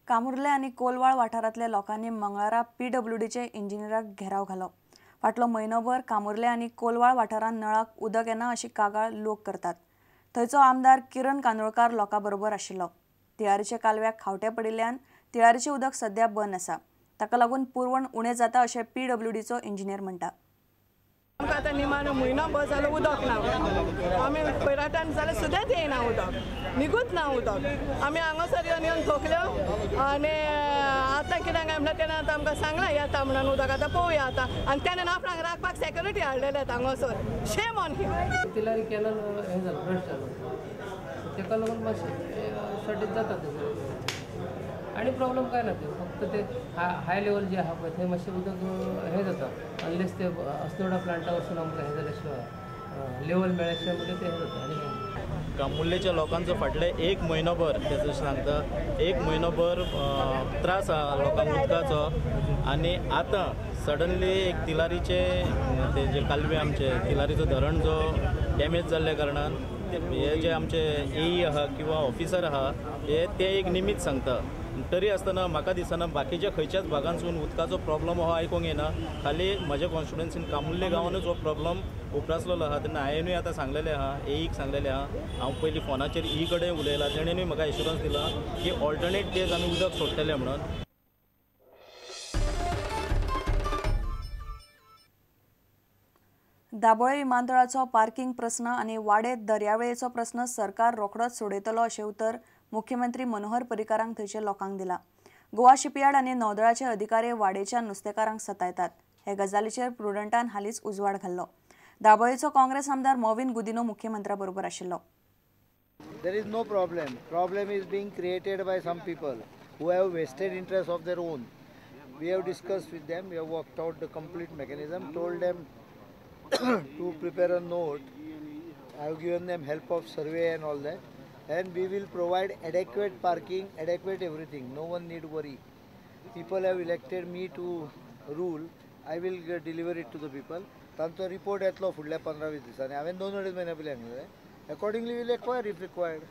कामुर्ले आनी कोलवाळ वाठारांतल्या लोकांनी मंगळारा पीडब्ल्यूडीचे इंजिनियराक घेराव घालो. फाटलो म्हयनोभर कामुर्ले आनी कोलवाळ वाठारांत नळाक उदक येना अशी कागाळ लोक करतात. थंयचो आमदार किरण कांदोळकार लोकां बरोबर आशिल्लो. तिळारीच्या कालव्याक खावटे पडिल्ल्यान तिळारीचें उदक सध्या बंद आसा. ताका लागून पुरवण उणें जाता अशें पीडब्ल्यूडीचो इंजिनियर म्हणटा. आमकां आतां निमाणो म्हयनो भर जालो उदक ना. आमी पयराटान जाल्यार सुद्दां येयना उदक, निगूच ना उदक. आमी हांगासर येवन येवन थकल्यो आनी आतां कितें काय म्हणल्यार तेणें आतां आमकां सांगलां येता म्हणून उदक, आतां पळोवया आतां. आनी तेणें आपणाक राखपाक सेक्युरिटी हाडलेले हांगासर. Shame on him. Tillari canal हें जालो, ब्रस्ट जालो, ताका लागून मातशें शॉर्टेज जाता तेजें. आनी प्रॉब्लम काय ना, ते फक्त ते हाय लेवल जे आहा पळय थंय मातशें उदक हें जाता. अनलेस ते अस्नोडा प्लांटा वरसून आमकां हें जाल्या शिवाय लेवल मेळ्ळ्या शिवाय म्हणजे ते हें जाता. आनी कामुर्लेच्या लोकांचो फाटले एक म्हयनोभर, ते जशें सांगता, एक म्हयनोभर त्रास आहा लोकांक उदकाचो. आनी आतां सडनली एक तिलारीचे ते जे कालवे आमचे तिलारीचो धरण जो डॅमेज जाल्ल्या कारणान हे जे आमचे एई आहा किंवा ऑफिसर आहा हे ते एक निमीत सांगता. तरी आसतना म्हाका दिसना बाकीच्या खंयच्याच भागांसून उदकाचो प्रॉब्लम हो आयकूंक येना. खाली म्हज्या कॉन्स्टिट्युएन्सीन कामुर्ले गांवानूच हो प्रॉब्लम उप्रासलेलो आहा. तेन्ना हांवेनूय आतां सांगलेलें आहा, एईक सांगलेलें आहा. हांव पयलीं फोनाचेर ई कडेन उलयलां, तेणेनूय म्हाका एश्युरन्स दिला की ऑल्टरनेट डेज आमी उदक सोडटले म्हणून. दाबोळे विमानतळाचो पार्किंग प्रस्न आनी वाडे दर्यावेळेचो प्रस्न सरकार रोखडोच सोडयतलो अशें उतर मुख्यमंत्री मनोहर पर्रीकारांक थंयच्या लोकांक दिला. गोवा शिपयार्ड आनी नौदळाचे अधिकारी वाडेच्या नुस्तेकारांक सतायतात. हे गजालीचेर प्रुडंटान हालींच उजवाड घाल्लो. दाबोळेचो काँग्रेस आमदार मॉविन गुदिनो मुख्यमंत्र्या बरोबर आशिल्लो. There is no problem. Problem is being created by some people who have vested interest of their own. We have discussed with them, we have worked out the complete mechanism, told them to prepare a note. I have given them help of survey and all that, and we will provide adequate parking, adequate everything. No one need worry. People have elected me to rule. I will deliver it to the people. तांचो report येतलो फुडल्या 15-20 दिसांनी. हांवें 2-2.5 म्हयन्या पयलीं सांगलें. Accordingly will acquire if required.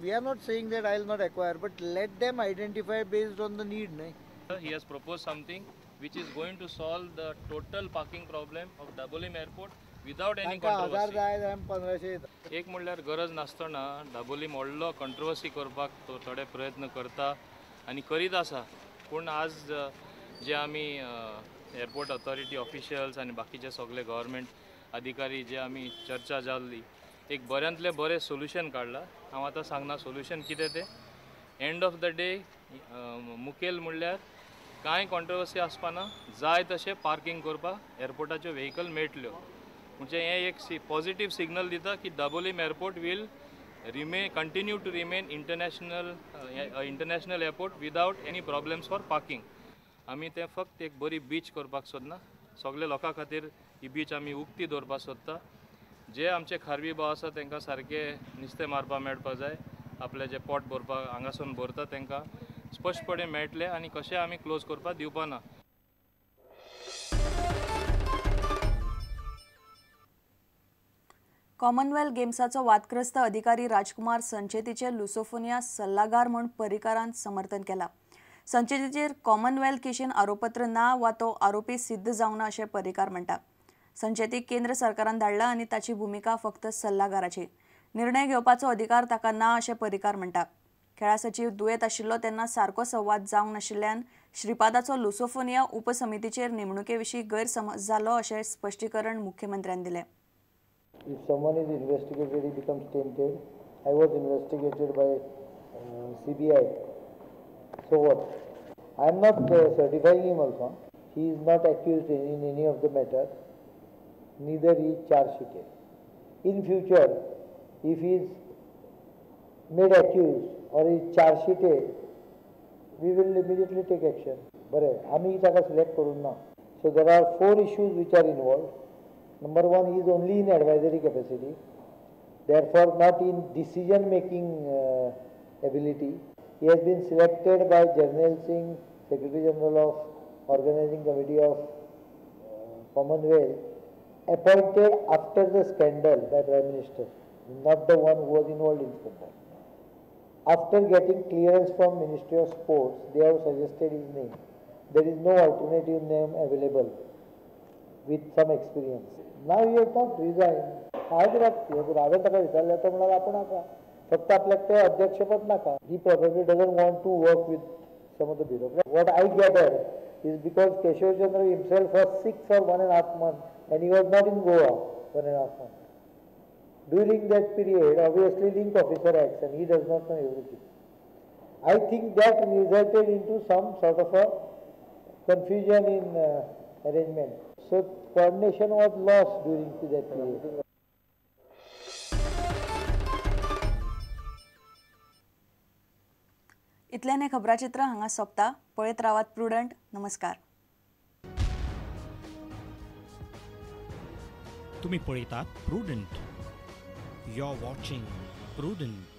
We are not saying that I will not acquire, but let them identify based on the need. न्हय. He has proposed something which is going to solve the total parking problem of Dabolim airport without any controversy. 1000 एक म्हणल्यार गरज नासतना दाबोलीम व्हडलो controversy करपाक तो थोडे प्रयत्न करता आनी करीत आसा. पूण आज जे आमी एअरपोर्ट ऑथॉरिटी ऑफिशियल्स आनी बाकीचे सगळे गव्हर्मेंट अधिकारी जे आमी चर्चा जाल्ली, एक बऱ्यांतलें बरें सोल्युशन काडलां. हांव आतां सांगना सोल्युशन कितें तें. एंड ऑफ the day मुखेल म्हणल्यार कांय कॉन्ट्रोवर्सी आसपाना, जाय तशें पार्किंग करपाक एअरपोर्टाच्यो व्हेकल मेळटल्यो. म्हणजे हें एक पॉझिटीव सिग्नल दिता की Dabolim airport will continue to remain international airport without any problems for parking. आमी तें फक्त एक बरी बीच करपाक सोदना, सगळे लोकां खातीर ही बीच आमी उक्ती दवरपाक सोदता. जे आमचे खारवी भाव आसा तांकां सारकें नुस्तें मारपाक मेळपाक जाय, आपलें जें पोट भरपाक हांगासून भरता तांकां स्पश्टपणे मेळटलें आनी कशें आमी क्लोज करपाक दिवपा ना. कॉमनवेल्थ गेम्साचो वादग्रस्त अधिकारी राजकुमार संचेतीचे लुसोफोनिया सल्लागार म्हूण पर्रीकारान समर्थन केलां. संचेतीचेर कॉमनवेल्थ केशीन आरोपपत्र ना वा तो आरोपी सिद्ध जावंक ना अशें पर्रीकार म्हणटा. संचेतीक केंद्र सरकारान धाडला आनी ताची भुमिका फक्त सल्लागाराची, निर्णय घेवपाचो अधिकार ताका ना अशें पर्रीकार म्हणटा. खेळा सचीव दुयेंत आशिल्लो तेन्ना सारको संवाद जावंक नाशिल्ल्यान श्रीपादाचो लुसोफोनिया उपसमितीचेर नेमणुके विशीं गैरसमज जालो अशें स्पश्टीकरण मुख्यमंत्र्यान दिलें. If someone is investigated, he becomes tainted. I was investigated by CBI. So what? I am not certifying him also. He is not accused in any of the matter. Neither he is charge sheeted. In future, if he is made accused or is charge sheeted, we will immediately take action. बरे, आमी ताका select करूं ना. So there are 4 issues which are involved. Number 1, he is only in advisory capacity, therefore not in decision making ability. He has been selected by Jarnail Singh, Secretary General of Organizing Committee of Commonwealth, appointed after the scandal by Prime Minister, not the one who was involved in scandal. After getting clearance from Ministry of Sports, they have suggested his name. There is no alternative name available with some experience. Now he has not resigned. हांव कित्याक हांवें ताका विचारलें, तो म्हणालो आपूण आसा, फक्त आपल्याक तें अध्यक्षपद नाका. He probably doesn't want to work with some of the bureaucrats. What I gathered is because Keshav Chandra himself was sick for 1.5 months and he was not in Goa 1.5 months. During that period, obviously link officer acts and he does not know everything. I think that resulted into some sort of a confusion in arrangement. So coordination was lost during that period. इतल्यान हें खबराचित्र हांगा सोंपता. पळयत रावात prudent. नमस्कार. तुम्ही पळयतात Prudent. You're watching Prudent.